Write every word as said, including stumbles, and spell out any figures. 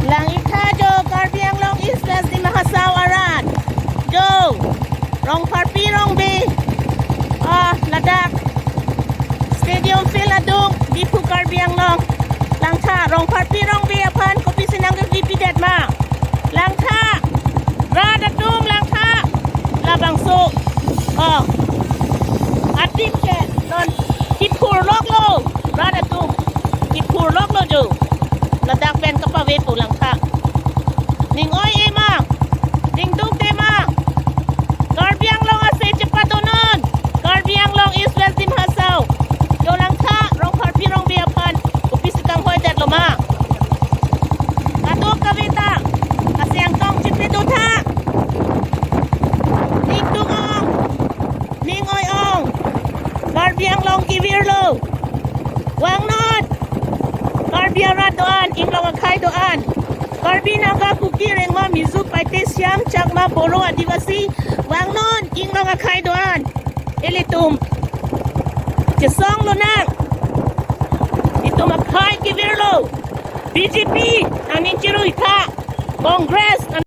Langtha jo Karbi Anglong East West Dima Hasao arat. Jo Rongpharpi Rongbi, ah, ladak Stadium Field adung Diphu Karbi Anglong. Langtha Rongpharpi Rongbi aphan kopisi nangkevipidet ma? Langtha, rat atum langtha. Labangso, oh, adim ke non kiphurloklo, rat atum kiphurloklo jo. Ladak pen kapavepo langtha. Ning oi-e ma, ning dukde ma? Karbi Anglong ase chepadonon, Karbi Anglong East West Dima Hasao. Jo langtha, Rongpharpi Rongbi aphan kopisi kanghoidetlo ma? Kadokave ta, ase angtong chipidotha. Ning duk ong, ning oi ong. Karbi Anglong kevirlo. Vangnon. Karbi arat do-an, Inglong akhei do-an. Karbi, Naga, Kuki, Rengma, Mizo, Paite, Siang, Chakma, Boro, Adivasi. Vangnon, Inglong akhei do-an. Ilitum chesong lonang. Itum akhei kevirlo. B J P aning chiruitha. Congress